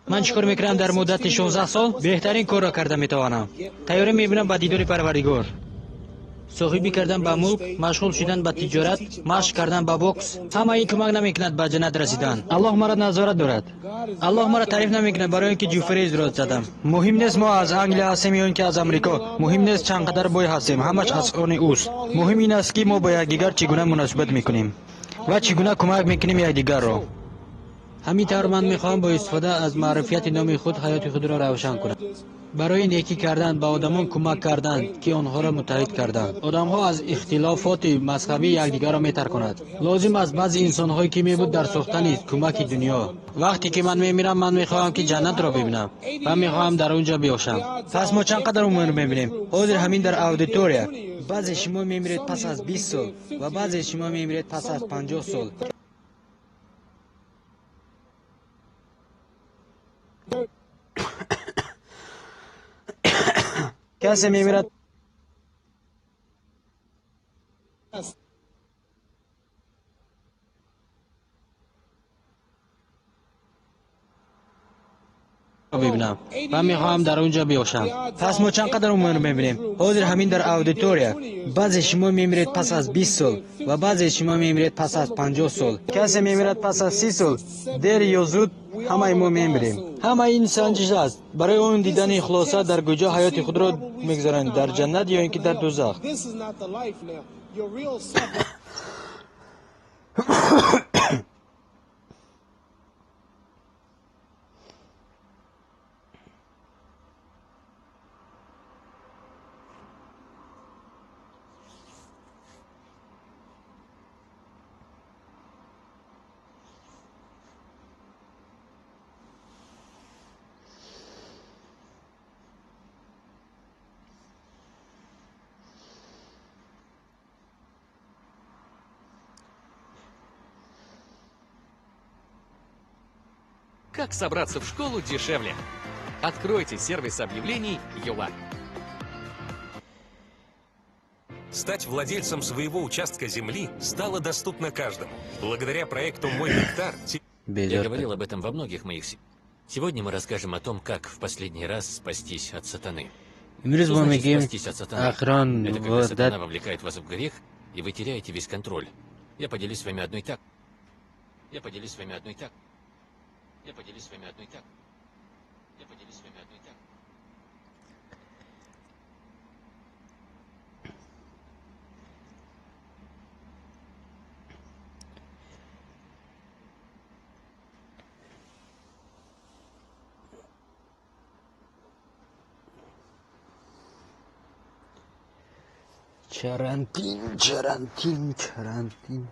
Ман чӣ кор мекунам дар муддати 16 сол? Беҳтарин корро карда метавонам. Тайёрӣ мебинам ба дидори Парвардигор. Соҳибӣ кардан ба мулк, машғул шудан ба тиҷорат, машқ кардан ба бокс, ҳама ин кӯмак намекунад ба ҷаннат расидан. Аллоҳ маро назорат дорад. Аллоҳ маро таъриф намекунад барои ин ки ҷуфрезро задам. Муҳим нест мо аз Англия ҳастем ё ин ки аз Амрико. Муҳим нест чанд қадар бой ҳастем, ҳамаш аз они ӯст. Муҳим ин аст ки мо бо якдигар чӣ гуна муносибат мекунем ва чӣ гуна кӯмак мекунем якдигарро. Ҳамин тавр ман мехоҳам бо истифода аз маърифияти номи худ ҳаёти худро равшан кунам. Барои некӣ кардан, ба одамон кӯмак кардан, ки онҳоро муттаҳид карданд. Одамҳо аз ихтилофоти мазҳабӣ якдигарро метарконад. Лозим аст баъзе инсонҳое ки мебуд дар сохтани кӯмаки дунё. Вақте ки ман мемирам, ман мехоҳам ки ҷаннатро бибинам ва мехоҳам дар он ҷо бошам. Пас мо чанд қадар умр мебинем? Ҳозир ҳамин дар аудитория. Баъзе шумо мемиред пас аз 20 сол ва баъзе шумо мемиред пас аз 50 сол. Касе мемирад бибинам ва мехоҳам дар он ҷо бошам. Пас мо чанд қадар умр мебинем? Ҳозир ҳамин дар аудитория. Баъзе шумо мемиред пас аз 20 сол ва баъзе шумо мемиред пас аз 50 сол. Касе мемирад пас аз 30 сол. Дер ё зуд ҳамаи мо мемирем. Ҳамаи ин санҷиш аст барои он дидани хулоса дар куҷо ҳаёти худро мегузаронед, дар ҷаннат ё ин ки дар дӯзах. Как собраться в школу дешевле? Откройте сервис объявлений Юла. Стать владельцем своего участка земли стало доступно каждому. Благодаря проекту «Мой гектар» Я говорил об этом во многих моих... Сегодня мы расскажем о том, как в последний раз спастись от сатаны. Имрӯз Что мо значит мегӯем спастись от сатаны? охирон Это когда сатана ваҳдат вовлекает вас в грех, и вы теряете весь контроль. Я поделюсь с вами одной так. Я поделюсь с вами одной так. Я поделюсь с вами одной так. Я поделюсь с вами одной так. Чарантин, чарантин, чарантин.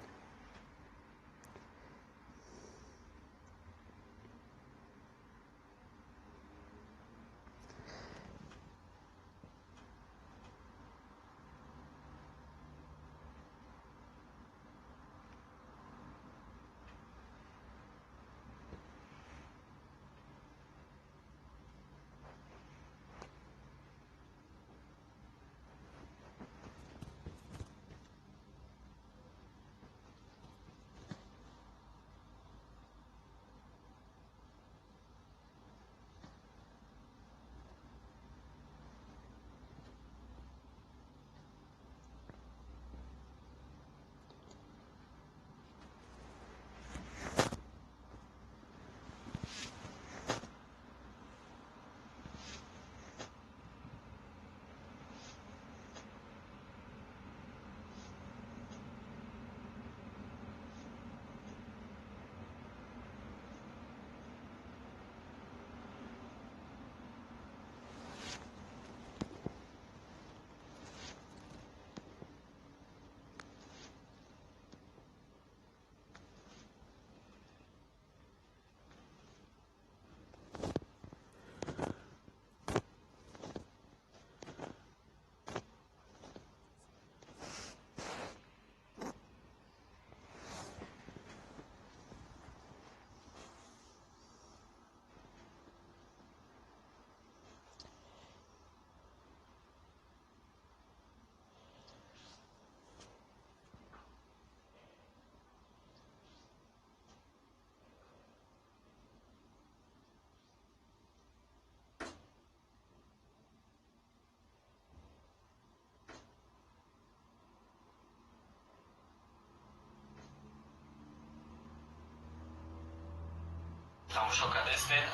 Тамошо кардастед.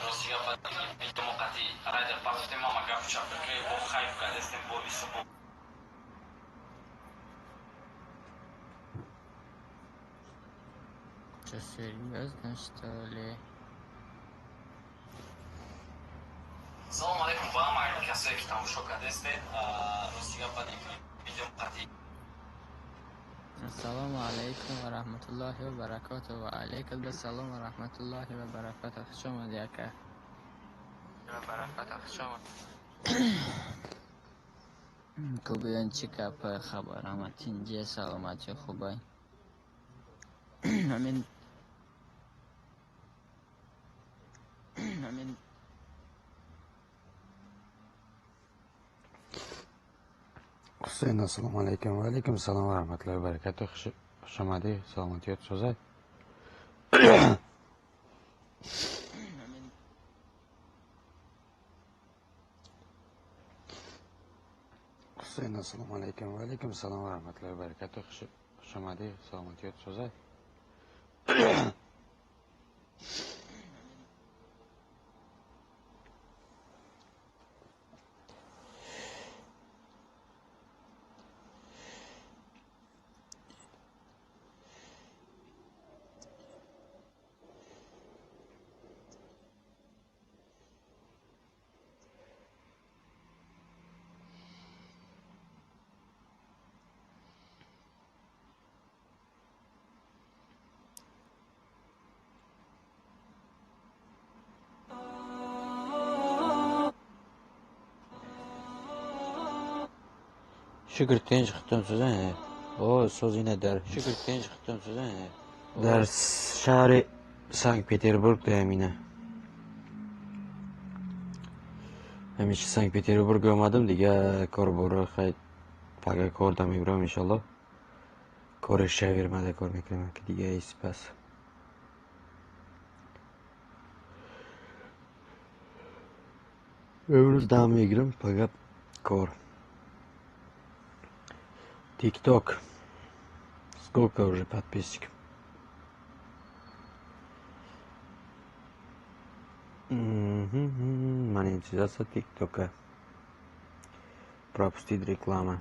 Рости гап, видео мо қати райдер партофтем, ама гапу чапакаи бо хайп кардастем, бо исо бо Что, серьезно, что ли? Салому алайкум ба ҳама касое, ки тамошо кардастед. Рости гап, видео қати Ассалому алайкум ва раҳматуллоҳи ва баракотуҳ. Ва алайкум ассалом ва раҳматуллоҳи ва баракотуҳ. Хуш омадӣ, ака. Ва баракотуҳ. Хуш омадӣ. Кубиён, чӣ гапа, хабар? Ҳама тинҷе, саломатӣ, хубай? Ҳамин ҳамин. Husayn, assalomu alaykum. Va alaykum assalom va rahmatullohi va barakatuh. Xush omadӣ, саломатиёт созад. Ҳамин. Husayn, assalomu alaykum. Va alaykum assalom va rahmatullohi va barakatuh. Xush omadӣ, саломатиёт созад. Шукр, тинҷ, худтон созан. О, соз ина дар шукр, тинҷ, худтон созан. Дар шаҳри Санкт-Петербург даям ина. Ҳамеша Санкт-Петербург омадам, дига кор боро хай пага кор да мебурам, иншалло. Кори шавермада кор мекунам, ки дига спас. Имрӯз дам мегирам, пага кор. ТикТок. Сколько уже подписчиков? Монетизация ТикТока. Пропустить реклама.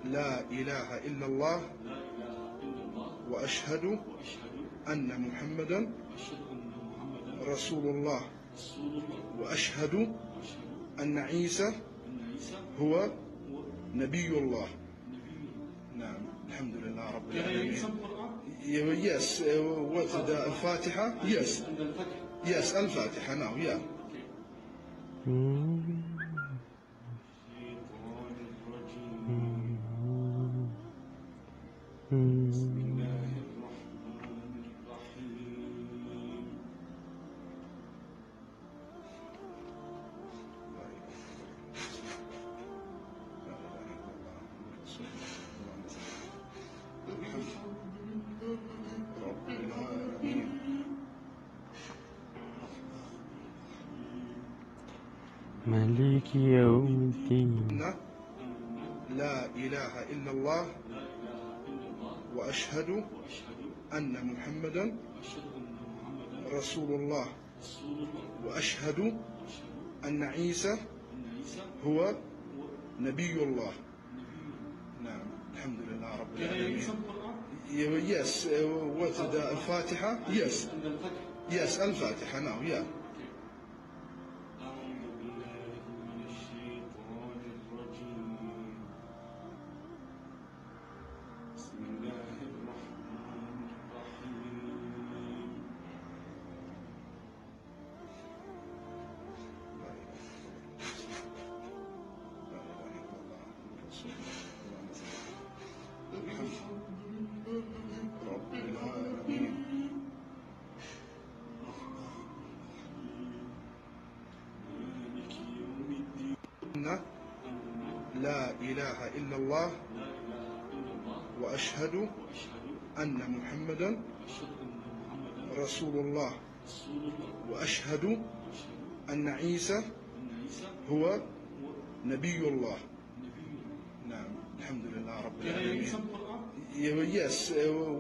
لا إله إلا الله وأشهد أن محمدا رسول الله وأشهد أن عيسى هو نبي الله. نعم، الحمد لله رب العالمين. Yes, what the الفاتحة? Yes. Yes, الفاتحة now, yeah. رب العالمين. مالك يوم الدين. لا إله إلا الله وأشهد أن محمدا رسول الله وأشهد أن عيسى هو نبي الله. نعم، الحمد لله رب العالمين. Yes, what the الفاتحة? Yes. Yes, الفاتحة now, yeah. أعوذ بالله من الشيطان الرجيم. بسم الله الرحمن الرحيم. لا إله إلا الله رسول الله رب العالمين. مالك يوم لا إله إلا الله وأشهد أن محمدا رسول الله وأشهد أن عيسى هو نبي الله. نعم الحمد لله رب العالمين. Yes,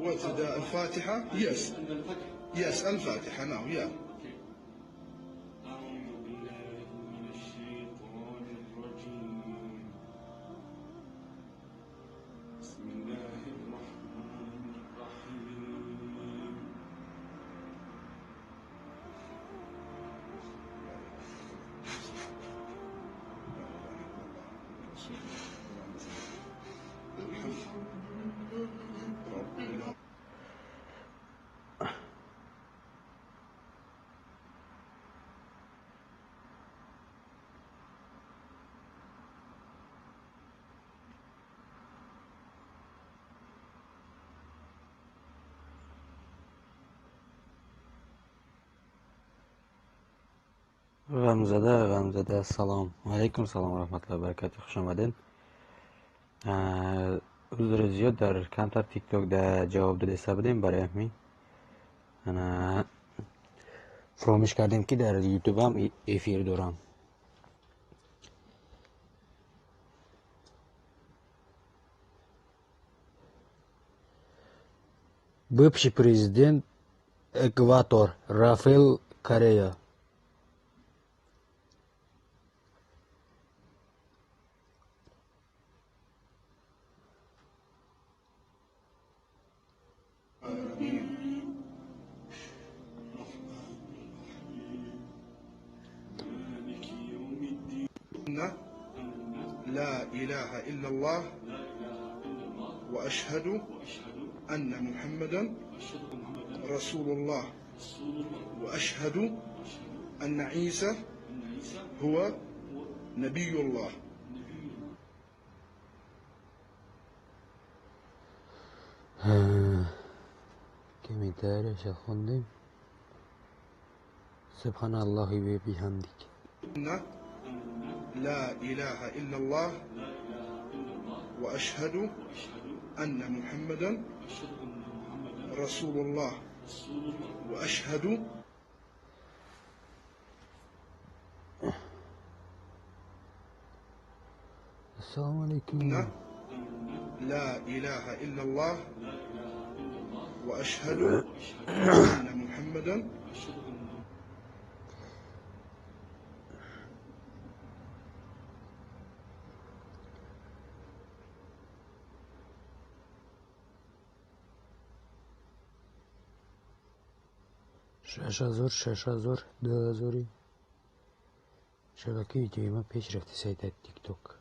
what the الفاتحة? Yes. Yes, الفاتحة now, yeah. أعوذ بالله من الشيطان الرجيم. بسم الله الرحمن الرحيم. رب العالمين. Ғамзада, Ғамзада, салом алейкум, салом ва раҳматуллоҳи ва баракатуҳ, хуш омадед. Узри зиёд, дар камтар ТикТок да ҷавоб додеста будем, барои ҳамин ана фаромӯш кардем, ки дар Ютубам эфир дорам. Бывший президент Экватор Рафаэл Корреа. مالك يوم الدين. لا إله إلا الله وأشهد أن محمدا رسول الله وأشهد أن عيسى هو نبي الله. Комментарияша хондем. سبحان الله وبحمدك. لا إله إلا الله وأشهد أن محمدا رسول الله وأشهد السلام عليكم. لا إله إلا الله وأشهد أن محمدا 6000, 6000, 2000 шабакаи видеои пеш рафти сайта ТикТок.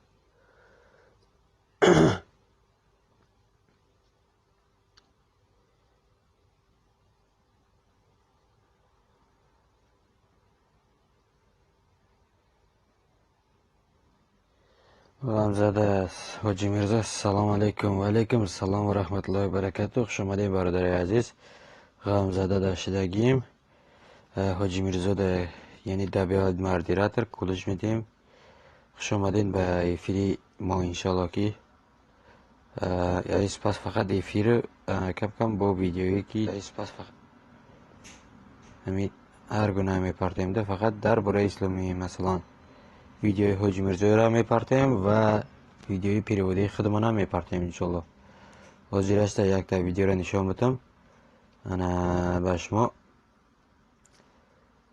Ғамзада Ҳоҷи Мирзо, салому алайкум. Ва алайкум салом ва раҳматуллоҳи ва баракатуҳ. Хуш омадед, бародари азиз. Ғамзада дар шидагием. Ҳоҷи Мирзо да, яъне добавить модератор кулиш медиҳем. Хуш омадед ба эфири мо, иншалло, ки спас фақат эфир кам кам бо видеое, ки спас фақат ҳамин ҳар гуна мепартем да, фақат дар бораи исломӣ, масалан, видеои Ҳоҷи Мирзоеро мепартем ва видеои переводии худмонам мепартем, иншолло. Ҳозир аста якта видеоро нишон будам ана ба шумо,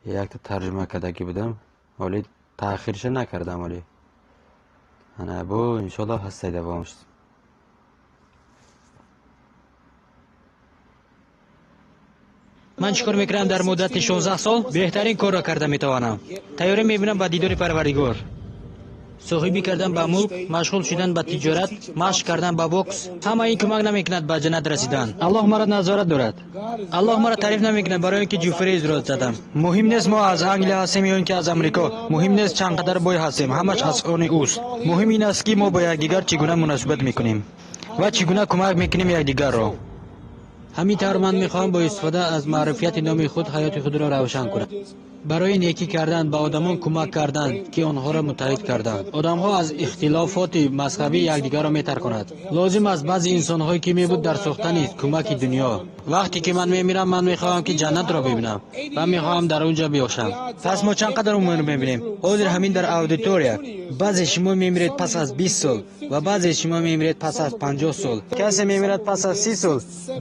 якта тарҷума кардагӣ будам, ҳоли таъхирша накардам, ҳоли ана бо иншолло ҳастай давомш. Ман чӣ кор мекунам дар муддати 16 сол? Беҳтарин корро карда метавонам. Тайёрӣ мебинам ба дидори Парвардигор. Соҳибӣ кардан ба мулк, машғул шудан ба тиҷорат, машқ кардан ба бокс, ҳама ин кӯмак намекунад ба ҷаннат расидан. Аллоҳ маро назорат дорад. Аллоҳ маро таъриф намекунад барои он ки ҷуфрезро задам. Муҳим нест, мо аз Англия ҳастем ё ин ки аз Амрико. Муҳим нест, чанд қадар бой ҳастем, ҳамаш аз они ӯст. Муҳим ин аст, ки мо бо якдигар чӣ гуна муносибат мекунем ва чӣ гуна кӯмак мекунем якдигарро. Ҳамин тавр ман мехоҳам бо истифода аз маъруфияти номи худ ҳаёти худро равшан кунам. Барои некӣ кардан, ба одамон кӯмак кардан, ки онҳоро муттаҳид карданд. Одамҳо аз ихтилофоти мазҳабӣ якдигарро метарконад. Лозим аст баъзе инсонҳое ки мебуд дар сохтани кӯмаки дунё. Вақте ки ман мемирам, ман мехоҳам ки ҷаннатро бибинам ва мехоҳам дар он ҷо бошам. Пас мо чанд қадар умр мебинем? Ҳозир ҳамин дар аудитория. Баъзе шумо мемиред пас аз 20 сол ва баъзе шумо мемиред пас аз 50 сол. Касе мемирад пас аз 30 сол.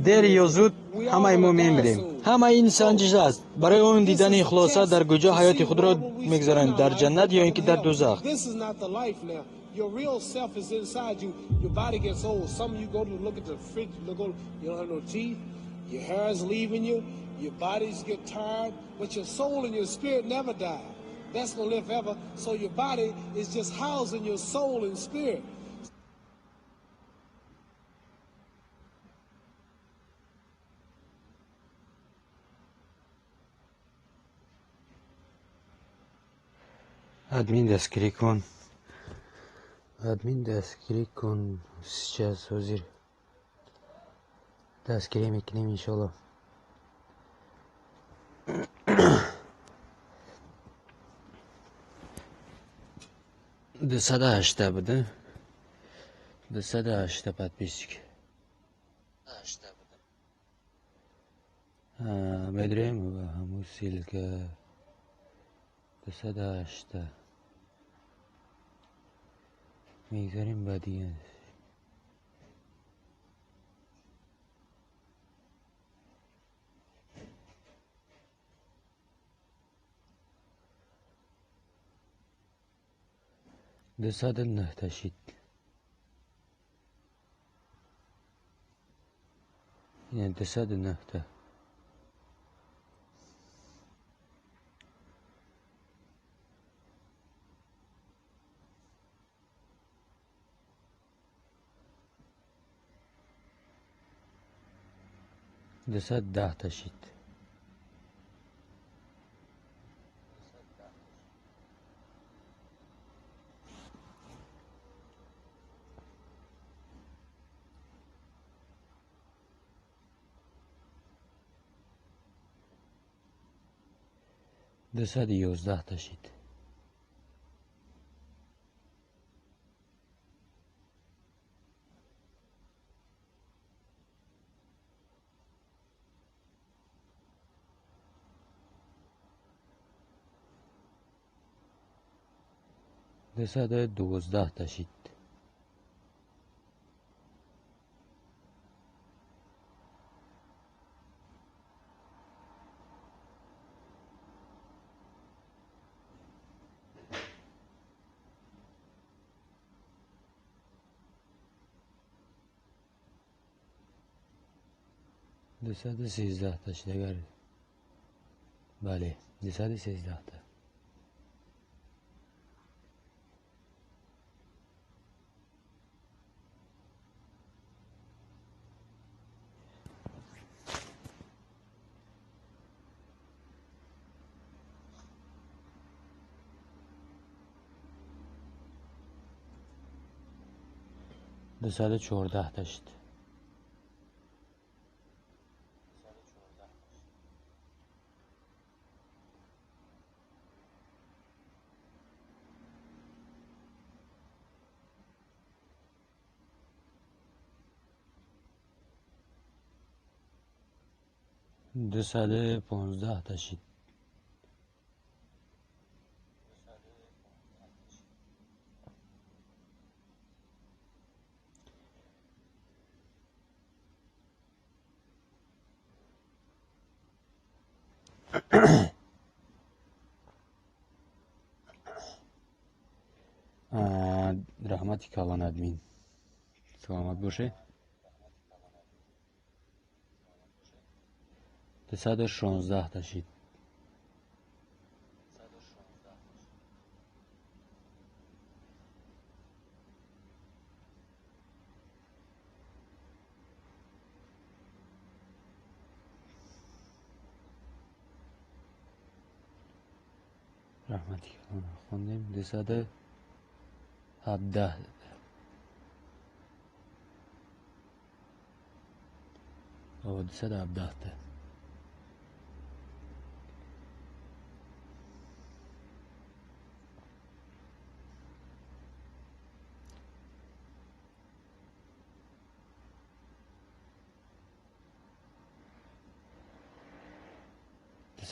Дер ё зуд ҳамаи мо мемирем. Ҳамаи ин санҷиш аст барои он дидани хулоса дар куҷо ҳаёти худро мегузаронед, дар ҷаннат ё ин ки дар дӯзах. Your real self is inside you. Your body gets old. Some of you go to look at the fridge, look over, you don't have no teeth. Your hair is leaving you. Your bodies get tired, but your soul and your spirit never die. That's gonna live forever. So your body is just housing your soul and spirit. Админ дастгирӣ кун. Админ дастгирӣ кун. Сейчас ҳозир дастгирӣ мекунем, иншоалло. 208 буда. 208 подписчик. Медрем ва ҳамун ссылка 208 мегзарем ба дигар. 209 шид. Ина 209. 210 шид. 211 шид. 212 шид. 213 шид. Агар бале, 213. 214 шид. 215 шид. Раҳмати калон, админ. Саломат бошед. 216 шид. Раҳмати калон хондем. 217. 217.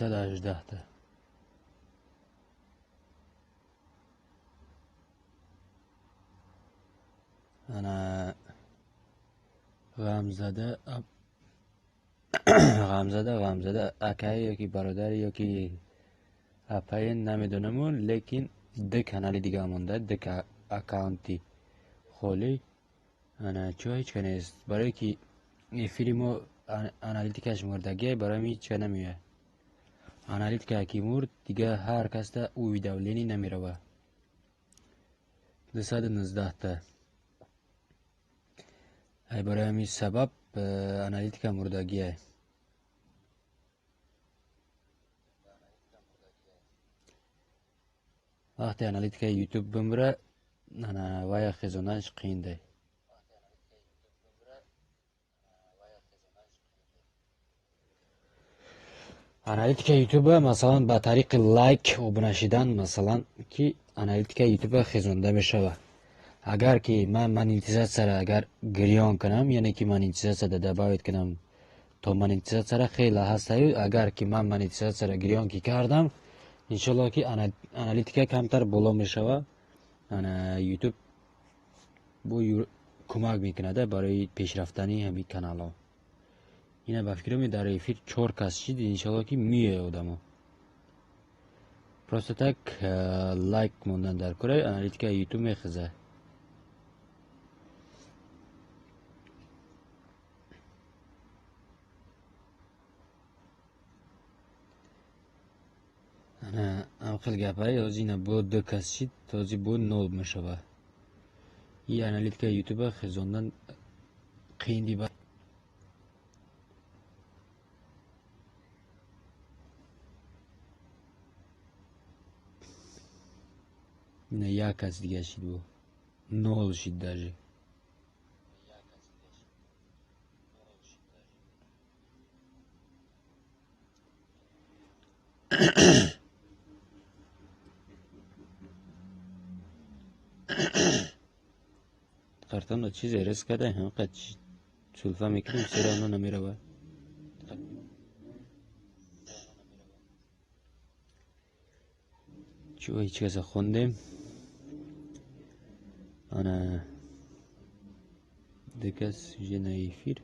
218 та. Ана Ғамзада, Ғамзада, Ғамзада акае ёки бародаре ёки апае, намедонаму, лекин ду канали дига монда, ду аккаунти холӣ. Ана чо ҳеҷ ка нест? Барое ки эфири мо аналитикаш мурдагия, барои ҳамин ҳеҷ ка намеояд. Аналитика ки мурд, дига ҳар касда уведомление намерава. 219 та. Ай барои ҳамин сабаб аналитика мурдагия. Вақте аналитикаи Ютуб бимра, ана вая хезонданаш қииндай. Аналитикаи Ютуба, масалан, ба тариқи лайк, обуна шидан, масалан, ки аналитикаи Ютуба хезонда мешавад. Агар ки ман монетизатсияро агар гирён кунам, яъне ки монетизатсияда добавить кунам, то монетизатсияра хеле ҳастаю, агар ки ман монетизатсияро гирён ки кардам, иншолло ки аналитика камтар боло мешавад. Ана Ютуб бо кӯмак мекунада барои пешрафтани ҳамин каналҳо. Ина ба фикрам, дар эфир чор кас шид, иншолло ки меояд одамо. Просто так лайк мондан дар кора, аналитикаи Ютуб мехезад. Ана ам хел гапай. Ҳозир ина бо ду кас шид, ҳозир бо нол мешавад. И аналитикаи Ютуба хезондан қиин. Ина як кас дига шид, бо нол шид даже. Қартонро чизе рез карда, ҳамқад сулфа мекунем, всё равно намеравад. Чӯ ҳеҷ каса хондем. Ана ду кас уже на эфир.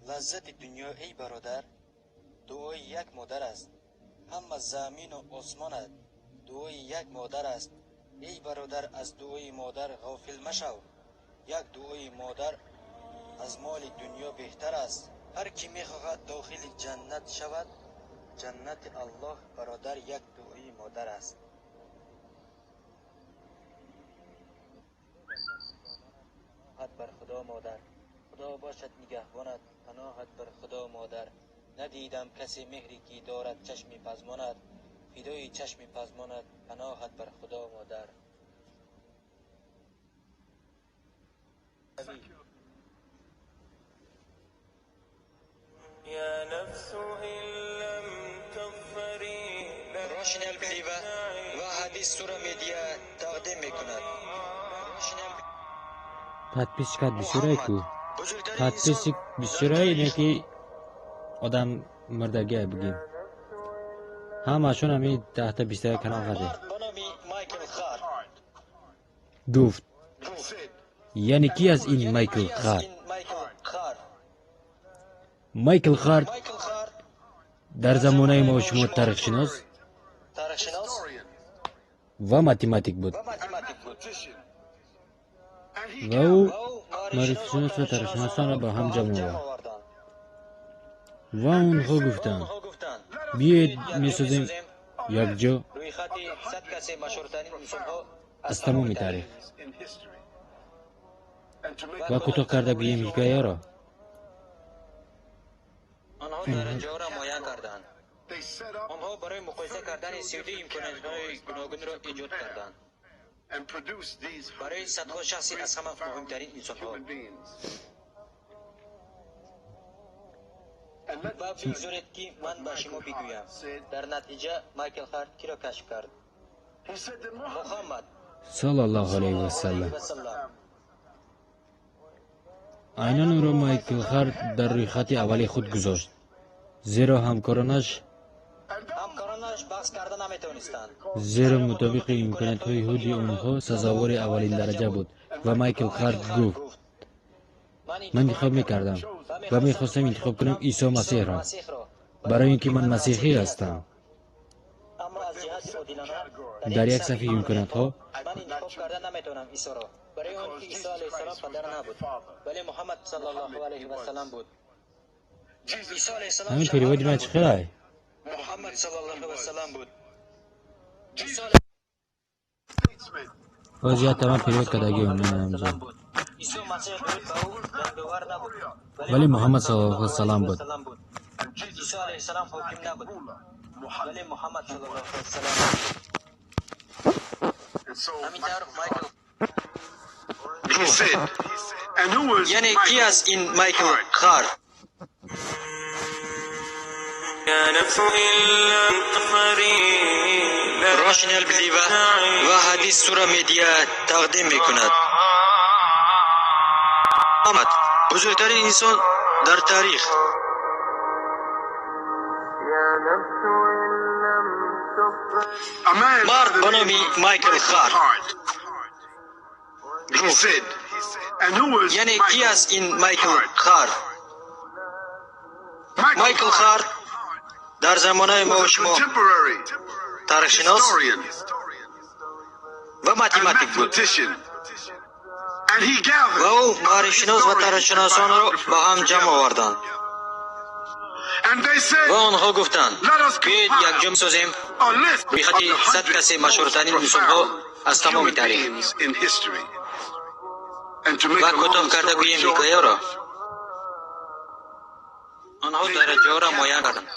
Лаззати дунё, эй бародар, дуои як модар аст. Ҳама замину осмонат дуои як модар аст. Эй бародар, аз дуои модар ғофил машав. Як дуои модар аз моли дунё беҳтар аст. Ҳар кӣ мехоҳад дохили ҷаннат шавад, ҷаннати Аллоҳ, бародар, як дуои модар аст. Паноҳат бар Худо, модар, Худо бошад нигаҳбонат. Паноҳат бар Худо, модар. Надидам касе меҳре ки дорад чашми пазмонат. Фидои чашми пазмонат. Паноҳат бар Худо, модар. يا نفس إن لم تظفري Рошинал Пиво ва Ҳадис Сура Медиа тақдим мекунад. Подписчикат бисёрай ку, подписчик бисёрай, ине ки одам мурдагия бигем, ҳамашон ҳами 10-та 20-та канал қаде. Мард ба номи Майкл Харт Гуфт, яъне ки аз ин Майкл Харт? Ин Майкл Харт. Майкл Харт Майкл Харт дар замонаи мо шумо таърихшинос таърихшинос ва математик буд. Ва математик буд. Ва ӯ Ва ӯ маърифатшинос ва таърихшиносонро ба ҳам ҷамъ овард. оварданд. Ва онҳо гуфтанд: Онҳо гуфтанд: «Биёед, месозем якҷо рӯйхати 100 касе машҳуртарин инсонҳо аз тамоми таърих». Ва кӯтоҳ карда гӯем ҳикояро. Онҳо дараҷаҳоро муайян карданд. Онҳо барои муқоиса кардани 32 имкониятҳои гуногунро эҷод карданд барои садҳо шахси аз ҳама муҳимтарин инсонҳо. Ва бигзоред, ки ман ба шумо бигӯям. Дар натиҷа Майкл Харт киро кашф кард? Муҳаммад Саллаллоҳу алайҳи васаллам. васаллам. Айнан ӯро Майкл Харт дар рӯйхати аввали худ гузошт, зеро ҳамкоронаш Ҳамкоронаш баҳс карда наметавонистанд. Зеро мутобиқи имкониятҳои худи онҳо сазовори аввалин дараҷа буд. Ва Майкл Харт гуфт: «Ман интихоб мекардам ва мехостам интихоб кунам Исо Масеҳро, барои ин ки ман масеҳӣ ҳастам.» Аммо аз ҷиҳати одилона Дар як сафи имкониятҳо ман интихоб карда наметавонам Исоро, барои он ки Исо алайҳиссалом падар набуд, вале Муҳаммад саллаллоҳу алайҳи васаллам буд. Исо алайҳиссалом Ҳамин переводи ман чӣ хелай? Муҳаммад саллаллоҳу алайҳи васаллам буд. Исо Боз якта ман перевод кардагиам ҳамҷо. буд. Исо Масеҳ, дуруд ба ӯ, ҷанговар набуд, Вале Муҳаммад саллаллоҳу алайҳи васаллам буд. буд. Исо алайҳиссалом ҳоким набуд, вале Муҳаммад саллаллоҳу алайҳи васаллам буд. Ҳамин тавр Майкл яъне ки аст ин Майкл Харт? يا نفس إن لم تظفري Rational Believer ва Ҳадис Сура Медиа тақдим мекунад. Муҳаммад, бузургтарин инсон дар таърих. يا نفس إن لم تظفري Мард ба номи Майкл Харт гуфт: яъне ки аст ин Майкл Харт? Майкл Харт дар замонаи мо шумо таърихшинос ва математик буд ва ӯ маърифшинос ва таърихшиносонро ба ҳам ҷамъ оварданд ва онҳо гуфтанд: «Биёед якҷо созем рӯйхати 100 касе машҳуртарин инсонҳо аз тамоми таърих.» Ва кӯтоҳ карда гӯем ҳикояро, онҳо дараҷаҳоро муайян карданд.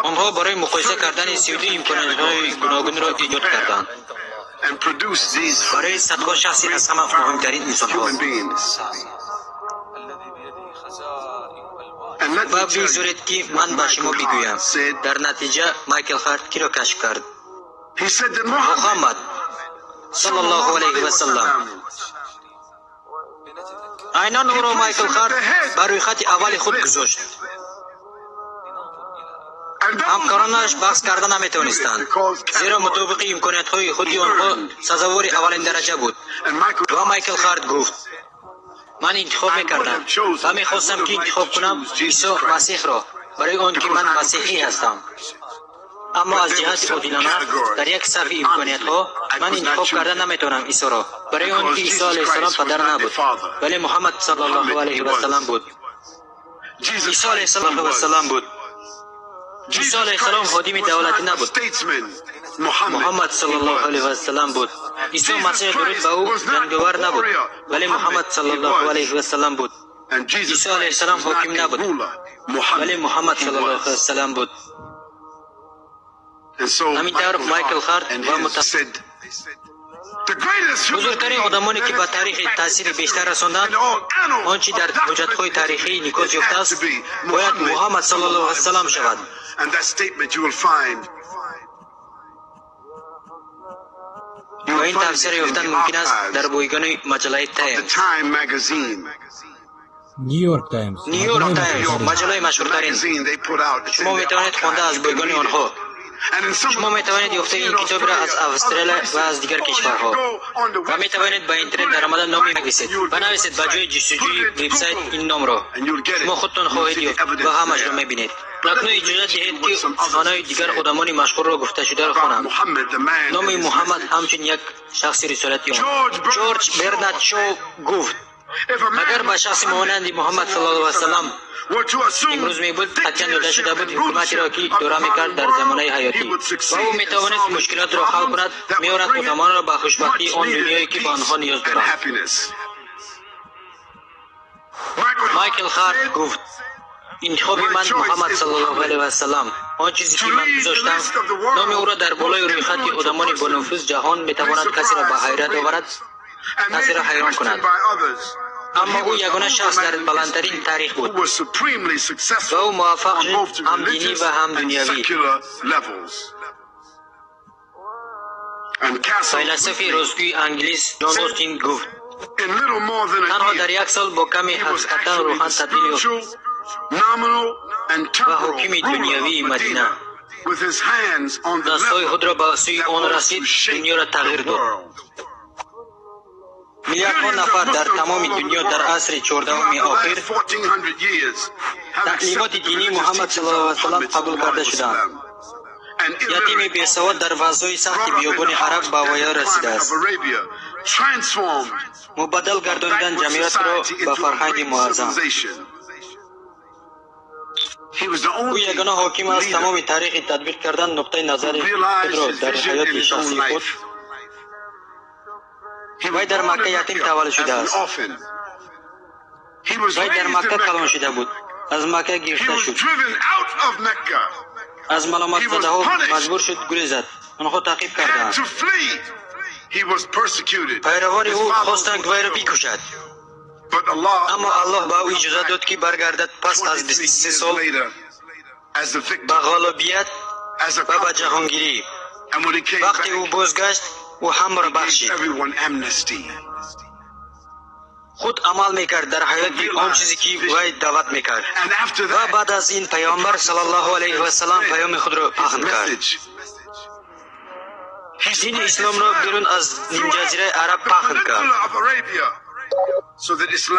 Онҳо барои муқоиса кардани 32 имкониятҳои гуногунро эҷод карданд барои садҳо шахси аз ҳама муҳимтарин инсонҳо. Ва бигзоред, ки ман ба шумо бигӯям. Дар натиҷа Майкл Харт киро кашф кард? Муҳаммад саллаллоҳу алайҳи васаллам. Айнан ӯро Майкл Харт ба рӯйхати аввали худ гузошт. Ҳамкоронаш баҳс карда наметавонистанд, зеро мутобиқи имкониятҳои худи онҳо сазовори аввалин дараҷа буд. Ва Майкл Харт гуфт: «Ман интихоб мекардам ва мехостам, ки интихоб кунам Исо Масеҳро, барои он ки ман масеҳӣ ҳастам. Аммо аз ҷиҳати одилона дар як сафи имкониятҳо ман интихоб карда наметавонам Исоро, барои он ки Исо алайҳиссалом падар набуд, вале Муҳаммад саллаллоҳу алайҳи васаллам буд. Исо алайҳиссалом васаллам буд. Исо алайҳиссалом ходими давлатӣ набуд, Муҳаммад саллаллоҳу алайҳи васаллам буд. Исо Масеҳ, дуруд ба ӯ, ҷанговар набуд, вале Муҳаммад саллаллоҳу алайҳи васаллам буд. Исо алайҳиссалом ҳоким набуд, вале Муҳаммад саллаллоҳу алайҳи васаллам буд.» Ҳамин тавр Майкл Харт ва бузургтарин одамоне, ки ба таърих таъсири бештар расонданд, он чи дар ҳуҷҷатҳои таърихӣ инъикос ёфтааст, бояд Муҳаммад саллаллоҳу алайҳи васаллам шавад. Ва ин тавсияро ёфтан мумкин аст дар бойгони маҷаллаи Таймс. Нью-Йорк Таймс. Нью-Йорк Таймс, маҷаллаи машҳуртарин. Шумо метавонед хонда аз бойгони онҳо. Шумо метавонед ёфта ин китобро аз Австралия ва аз дигар кишварҳо ва метавонед ба интернет даромада номи нависед ва нависед ба ҷои ҷустуҷӯи вебсайт ин номро. Шумо худтон хоҳед ёфт ва ҳамашро мебинед. Акнун иҷозат диҳед, ки суханҳои дигар одамони машҳурро гуфташударо хонам. Номи Муҳаммад ҳамчун як шахси рисолати он. Ҷорҷ Бернард Шоу гуфт: «Агар ба шахси монанди Муҳаммад саллаллоҳу алайҳи васаллам имрӯз мебуд, қатъиян дода шуда буд ҳукуматеро, ки идора мекард дар замонаи ҳаётӣ, ва ӯ метавонист мушкилотро ҳал кунад, меорад одамонро ба хушбахтии он дунёе, ки ба онҳо ниёз доранд.» Майкл Харт гуфт: «Интихоби ман Муҳаммад саллаллоҳу алайҳи васаллам. Он чизе, ки ман гузоштам номи ӯро дар болои рӯйхати одамони бонуфуз ҷаҳон, метавонад касеро ба ҳайрат оварад, касеро ҳайрон кунад.» Аммо ӯ ягона шахс дар баландтарин таърих буд ва ӯ муваффақ шуд ҳам динӣ ва ҳам дунявӣ. Файласуфи ростгӯи англис Ҷон Остин гуфт: танҳо дар як сол бо каме ҳақиқатан рӯҳан табдил ёфт ва ҳокими дунявии Мадина. Дастҳои худро ба сӯи он расид, дунёро тағйир дод. Миллиардҳо нафар дар тамоми дунё дар асри чордаҳуми охир таълимоти динии Муҳаммад саллаллоҳу алайҳи васаллам қабул карда шуданд. Ятими бесавод дар фазои сахти биёбони араб ба воя расидааст. Мубаддал гардонидан ҷамъиятро ба фарҳанги муаззам. Ӯ ягона ҳоким аст тамоми таърихи татбиқ кардан нуқтаи назари худро дар ҳаёти шахсии худ. Вай дар Макка ятим таваллуд шудааст. Вай дар Макка калон шуда буд. Аз Макка гирифта шуд. Аз маломатзадаҳо маҷбур шуд гурезад. Онҳо таъқиб карданд. Пайравони ӯ хостанд вайро бикушад. Аммо Аллоҳ ба ӯ иҷозат дод, ки баргардад пас аз 23 сол ба ғолибият ва ба ҷаҳонгирӣ. Вақте ӯ бозгашт, ӯ ҳамаро бахшид. Худ амал мекард дар ҳаёти он чизе ки вай даъват мекард. Ва баъд аз ин паёмбар саллаллоҳу алайҳи васаллам паёми худро паҳн кард. Дини исломро берун аз нимҷазираи араб паҳн кард.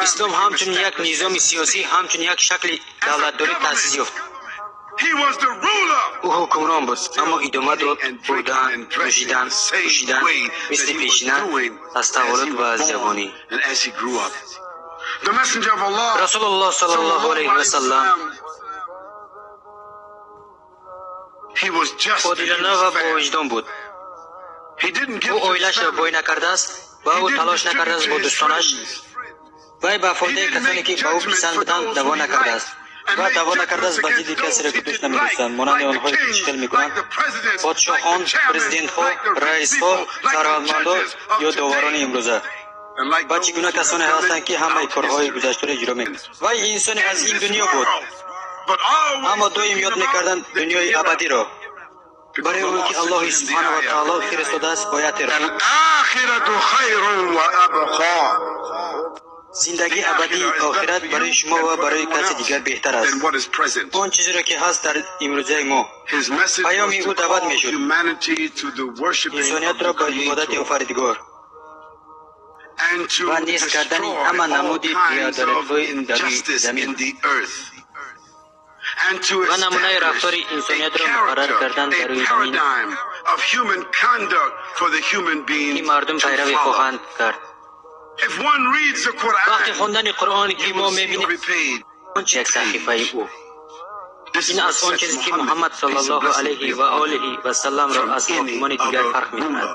Ислом ҳамчун як низоми сиёсӣ, ҳамчун як шакли давлатдорӣ таъсис ёфт. Ӯ ҳукмрон буд, аммо идома дод хӯрдан, нӯшидан, пӯшидан мисли пешина аз таваллуд ва аз ҷавонӣ. Расулуллоҳ саллаллоҳу алайҳи васаллам одилона ва бовиҷдон буд. Ӯ оилаашро бой накардааст ва ӯ талош накардааст бо дӯстонаш. Вай ба фоидаи касоне ки ба ӯ писанд буданд даъво накардааст ва даъво накардааст ба зидди касеро ки дӯст намедоштанд, монанди онҳое ки чӣ хел мекунанд подшоҳон, президентҳо, раисҳо, сарватмандон ё доварони имрӯза. Ва чӣ гуна касоне ҳастанд, ки ҳамаи корҳои гузаштаро иҷро мекунанд. Вай инсоне аз ин дунё буд, аммо доим ёд мекарданд дунёи абадиро. Барои он ки Аллоҳи субҳанаҳу ва таоло фиристодааст оятеро: зиндагии абадии охират барои шумо ва барои каси дигар беҳтар аст. Он чизеро ки ҳаст дар имрӯзаи мо. Паёми ӯ даъват мешуд инсониятро ба ибодати офаридгор ва нест кардани ҳама намуди беадолатиҳои дар рӯи замин ва намунаи рафтори инсониятро муқаррар кардан дар рӯи замин, ки мардум пайравӣ хоҳанд кард. Вақти хондани Қуръон ки мо мебинем як саҳифаи ӯ, ин аз он чизе ки Муҳаммад саллаллоҳу алайҳи ва олиҳи васалламро аз ҳокимони дигар фарқ мекунад,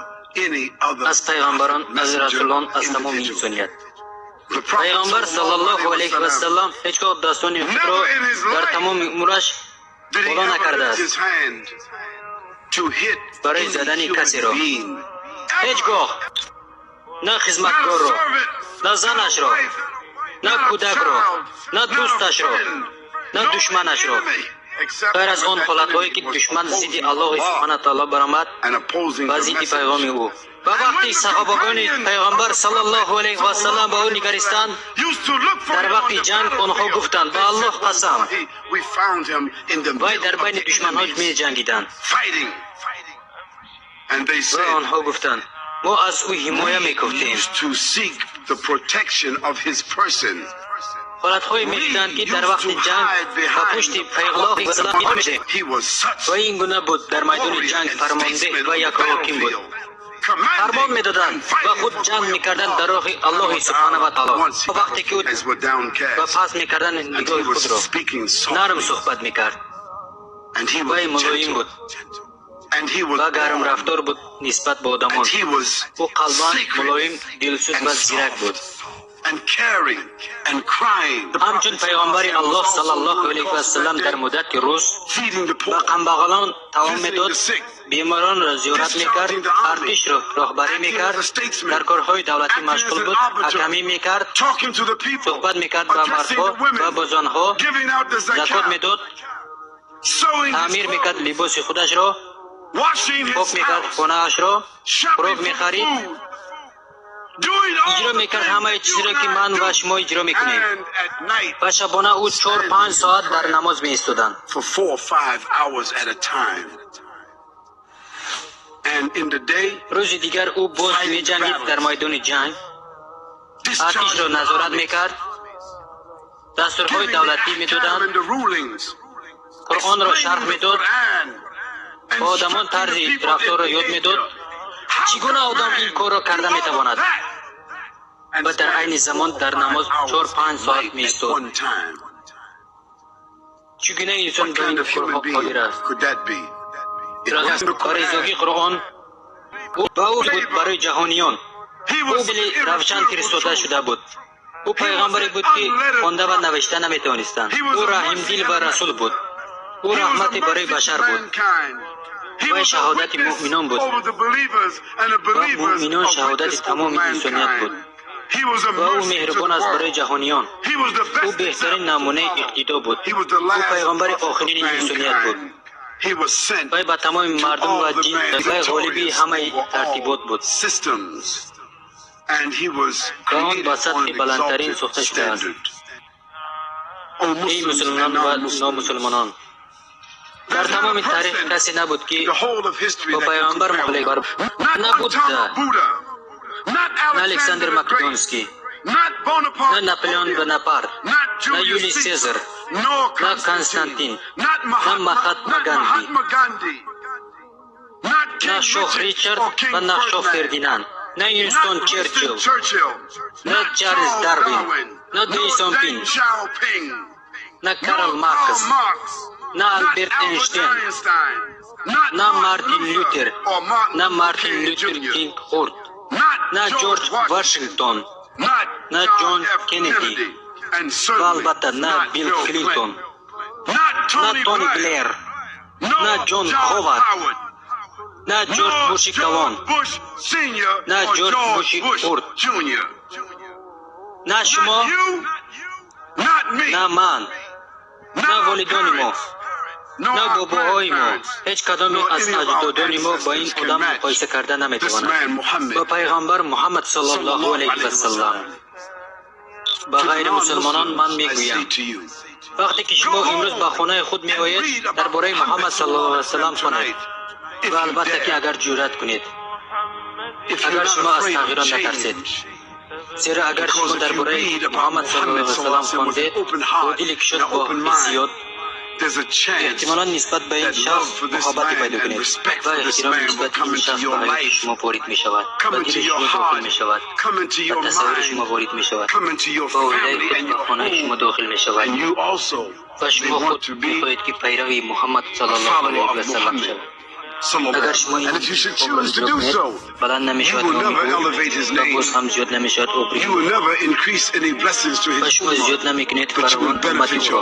аз пайғамбарон, аз расулон, аз тамоми инсоният. Пайғамбар саллаллоҳу алайҳи васаллам ҳеҷ гоҳ дастони худро дар тамоми умраш боло накардааст барои задани касеро. Ҳеҷ гоҳ на хизматкорро, на занашро, на кӯдакро, на дӯсташро, на душманашро, ғайр аз он ҳолатҳое ки душман зидди Аллоҳи субҳана таоло баромад ва зидди пайғоми ӯ. Ва вақти саҳобагони пайғамбар саллаллоҳу алайҳи васаллам ба ӯ нигаристанд дар вақти ҷанг, онҳо гуфтанд: ба Аллоҳ қасам, вай дар байни душманҳо меҷангиданд. Ва онҳо гуфтанд: мо аз ӯ ҳимоя мекуфтем. Ҳолатҳое мешуданд, ки дар вақти ҷанг ба пушти пайғамбар ва ин гуна буд. Дар майдони ҷанг фармондеҳ ва як ҳоким буд. Фармон медоданд ва худ ҷанг мекарданд дар роҳи Аллоҳи субҳана ва таоло. Вақте ки ӯ ба пас мекардан нигоҳи худро, нарм суҳбат мекард. Вай мулоим буд ва гармрафтор буд нисбат ба одамон. Ӯ қалбан мулоим, дилсӯз ва зирак буд. Ҳамчун пайғамбари Аллоҳ саллаллоҳу алайҳи вассалам дар муддати рӯз ба камбағалон таом медод, беморонро зиёрат мекард, артишро роҳбарӣ мекард, дар корҳои давлатӣ машғул буд, ҳакамӣ мекард, суҳбат мекард ба мардҳо ва бо занҳо, закот медод, таъмир мекард либоси худашро, пок мекард хонаашро, хӯрок мехарид, иҷро мекард ҳамаи чизеро, ки ман ва шумо иҷро мекунем. Ва шабона ӯ 4-5 соат дар намоз меистоданд. Рӯзи дигар ӯ боз меҷангид дар майдони ҷанг, артишро назорат мекард, дастурҳои давлатӣ медоданд, Қуръонро шарҳ медод, ба одамон тарзи рафторро ёд медод. Чӣ гуна одам ин корро карда метавонад ва дар айни замон дар намоз 4-5 соат меистод? Чӣ гуна инсон ба ин корҳо қодир аст? Ба резогии Қуръон ва ӯ буд барои ҷаҳониён. Ӯ дили равшан фиристода шуда буд. Ӯ пайғамбаре буд, ки хонда ва навишта наметавонистанд. Ӯ раҳимдил ва расул буд. Ӯ раҳмате барои башар буд. Вай шаҳодати муъминон буд ва муъминон шаҳодати тамоми инсоният буд. Ва ӯ меҳрубон аст барои ҷаҳониён. Ӯ беҳтарин намунаи иқтидо буд. Ӯ пайғамбари охирини инсоният буд. Вай ба тамоми мардум ва ҷин, вай ғолиби ҳамаи тартибот буд ва он ба сатҳи баландтарин сохта шудааст. Эй мусулмонон ва номусулмонон, дар тамоми таърих касе набуд, ки бо пайғамбар мухолифат на Будда, на Александр Македонский, на Наполеон Бонапарт, на Юлий Сезар, на Константин, на Махатма Ганди, на шоҳ Ричард ва на шоҳ Фердинанд, на Уинстон Черчилл, на Чарльз Дарвин, на Дэн Сяопин, на Карл Маркс, на Альберт Эйнштейн, на Мартин Лютер, на Мартин Лютер Кинг хурд, на Ҷорҷ Вашингтон, на Ҷон Кеннеди ва албатта на Билл Клинтон, на Тони Блер, на Ҷон Ховард, на Ҷорҷ Буши калон, на Ҷорҷ Буши хурд, на шумо, на ман, на волидони мо, на бобоҳои мо, ҳеҷ кадоме аз аҷдодони мо ба ин одам муқоиса карда наметавонад, ба пайғамбар Муҳаммад саллаллоҳу алайҳи вассалам. Ба ғайримусулмонон ман мегӯям: вақте ки шумо имрӯз ба хонаи худ меоед, дар бораи Муҳаммад саллаллоҳу алайҳи вассалам хонед ва албатта ки агар ҷуръат кунед, агар шумо аз тағйирот натарсед, зеро агар шумо дар бораи Муҳаммад саллаллоҳу алайҳи вассалам хондед бо дили кушод, бо ҳиссиёт, эҳтимолан нисбат ба ин шахс муҳаббате пайдо кунед ва эҳтиром нисбати ин шахс ба ҳаёти шумо ворид мешавад, ба дили шумо дохил мешавад, ба тасаввури шумо ворид мешавад, ба оилаи худ ва хонаи шумо дохил мешавад ва шумо худ мехоҳед, ки пайрави Муҳаммад саллаллоҳу алайҳи вассалам шавед. Агар шумо ин интихобро иҷро кунед, баланд намешавад номи ӯ ва боз ҳам зиёд намешавад обрӯи ӯ ва шумо зиёд намекунед фаровон уммати ӯро.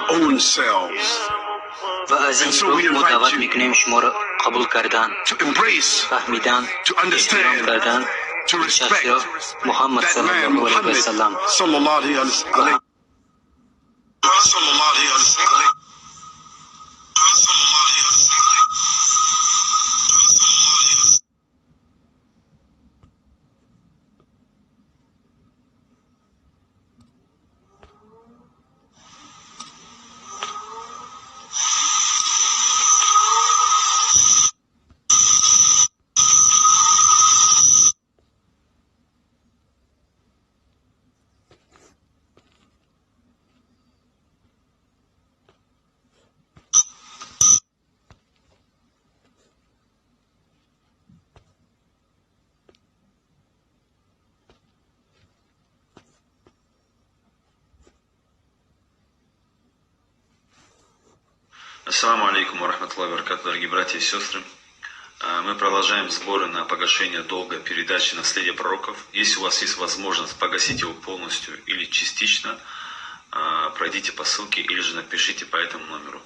Ва аз ин рӯ мо даъват мекунем шуморо қабул кардан, фаҳмидан, эҳтиром кардан ин шахсро, Муҳаммад саллаллоҳу алайҳи вассалам. Ассаламу алейкум ва рахматуллахи ва баракатух, дорогие братья и сестры. Мы продолжаем сборы на погашение долга передачи наследия пророков. Если у вас есть возможность погасить его полностью или частично, пройдите по ссылке или же напишите по этому номеру.